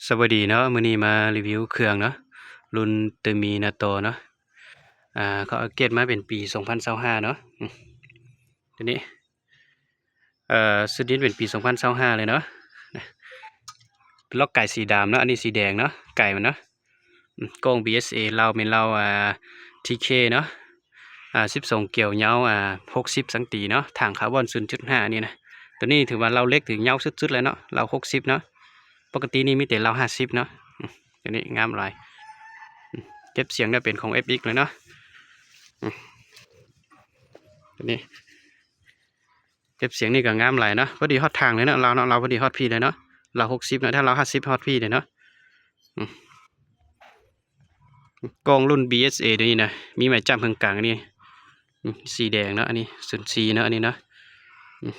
ສະບາຍດີເນາະ, ມື້ນີ້ມາຣີວິວເຄື່ອງເນາະ, ລຸ້ນເຕີມີນາໂຕເນາະ. ອ່າ ເຂົາອັບເກຣດມາເປັນປີສອງພັນຊາວຫ້າເນາະ. ອືມ ຕົວນີ້ ເອີ ຊຸດນີ້ເປັນປີສອງພັນຊາວຫ້າເລີຍເນາະ. ລັອກໄກສີດຳເນາະ, ອັນນີ້ສີແດງເນາະ, ໄກມັນເນາະ. ອືມ ກ້ອງ ບີເອສເອ ເລົາແມ່ນເລົາ ອ່າ ທີເຄ ເນາະ. ອ່າ ສິບສອງກຽວ ຍາວ ອ່າ ຫົກສິບຊັງຕີເນາະ, ຖັງຄາບອນ ສູນຈຸດຫ້າ ນີ້ນະ. ຕົວນີ້ຖືວ່າເລົາເລັກ ຖືຍາວສຸດໆເລີຍເນາະ, ເລົາຫົກສິບເນາະ. ປົກກະຕິນີ້ມີແຕ່ເລົາຫ້າສິບເນາະ. ອືມ ຕົວນີ້ງາມຫຼາຍ. ອືມ ເກັບສຽງໄດ້ເປັນຂອງ ເອັຟເອັກ ເລີຍເນາະ. ອືມ ຕົວນີ້ ເກັບສຽງນີ້ກໍງາມຫຼາຍເນາະ, ພໍດີຮອດທາງເລີຍເນາະ, ເລົາເນາະ, ເລົາພໍດີຮອດພີ້ເລີຍເນາະ, ເລົາຫົກສິບເນາະ, ຖ້າເລົາຫ້າສິບຮອດພີ້ເລີຍເນາະ. ອືມ ກ້ອງລຸ້ນ ບີເອສເອ ຕົວນີ້ນະ, ມີໄມ້ຈ້ຳເຄິ່ງກາງ ອັນນີ້. ອືມ ສີແດງເນາະ, ອັນນີ້ ສູນສີ່ເນາະ, ອັນນີ້ເນາະ. ອືມ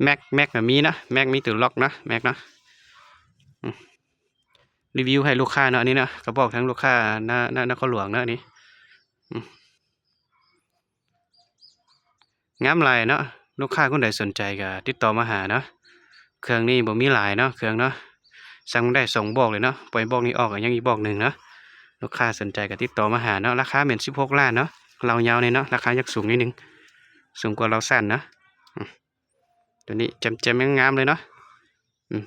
ແມັກ ແມັກກໍມີເນາະ, ແມັກມີຕົວລັອກເນາະ, ແມັກເນາະ. ອືມ ຣີວິວໃຫ້ລູກຄ້າເນາະ, ອັນນີ້ເນາະ, ກະບອກທາງລູກຄ້າ ນະ ນະ ນະຄອນຫຼວງເນາະ, ອັນນີ້. ອືມ ງາມຫຼາຍເນາະ, ລູກຄ້າຄົນໃດສົນໃຈກໍຕິດຕໍ່ມາຫາເນາະ. ເຄື່ອງນີ້ບໍ່ມີຫຼາຍເນາະ, ເຄື່ອງເນາະ, ສັ່ງໄດ້ສອງບອກເລີຍເນາະ, ປ່ອຍບອກນີ້ອອກກໍຍັງອີກບອກໜຶ່ງເນາະ. ລູກຄ້າສົນໃຈກໍຕິດຕໍ່ມາຫາເນາະ. ລາຄາແມ່ນສິບຫົກລ້ານເນາະ, ເລົາຍາວນີ້ເນາະ, ລາຄາຢາກສູງນິດໜຶ່ງ, ສູງກວ່າເລົາສັ້ນເນາະ. ອືມ ຕົວນີ້ແຈ່ມໆ ງາມໆເລີຍເນາະ. ອືມ